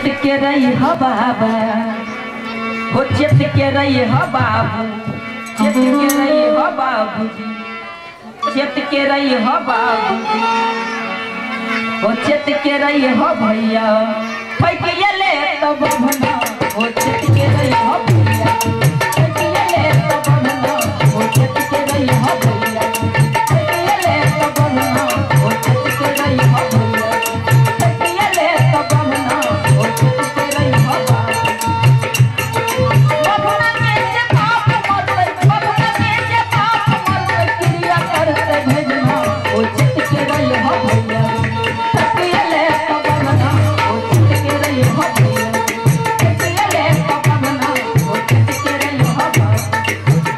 चेत के रही हो बाबा, हो चेत के रही हो बाबू, चेत के रही हो बाबूजी, चेत के रही हो बाबूजी, हो चेत के रही हो भैया, फैकिया ले तो बभना, हो चेत के रही हो भैया, फैकिया ले तो बभना, हो चेत के रही हो भैया, फैकिया ले तो बभना, हो चेत के रही हो भैया, फैकिया ले तो बभना, हो चेत के रही हो बभना के जे पाप मरते, बभना के जे पाप मरते, क्रिया करते भेजना, हो चेत के रही हो भैया, फैकिया ले तो बभना, हो चेत के रही हो भैया, फैकिया ले तो बभना, हो चेत के रही हो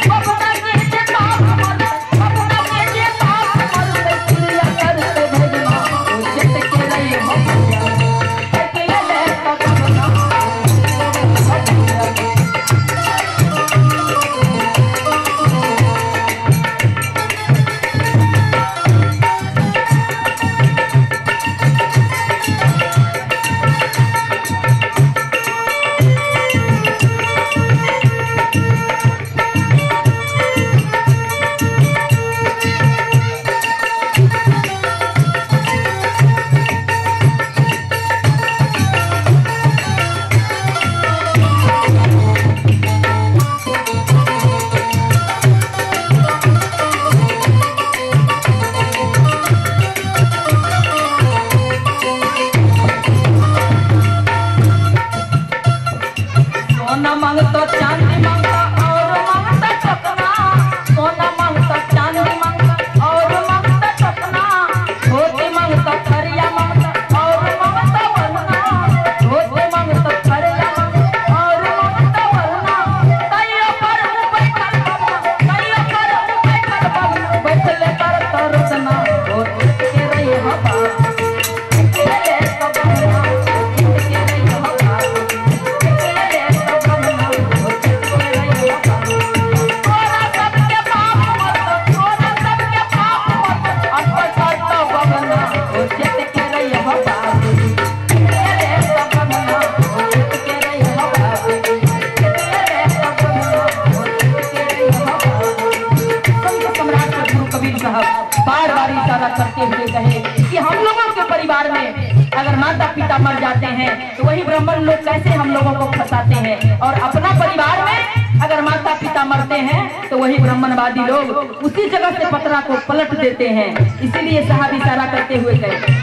बभना के जे पाप मरते, बभना के जे पाप मरते, क्रिया करते भेजना, हो चेत के रही हो भैया, फैकिया ले तो बभना, हो चेत के रही हो भैया। सोना मांगता चांदी मांगता और मांगता टकना, सोना मांगता चांदी मांगता और मांगता टकना, धोती मांगता थरिया मांगता और मांगता बलना, धोती मांगता थरिया मांगता और मांगता बलना, तैयो पर बैठल बबना, तैयो पर बैठल बबना, बैठले पर तरसना, धोती के रही हो बाप, के तो बबना, के रही हो बाप, बार बार इशारा करते हुए कहे कि हम लोगों के परिवार में अगर माता पिता मर जाते हैं तो वही ब्राह्मण लोग कैसे हम लोगों को फंसाते हैं, और अपना परिवार में अगर माता पिता मरते हैं तो वही ब्राह्मणवादी लोग उसी जगह से पतरा को पलट देते हैं। इसीलिए साहब इशारा करते हुए कहे,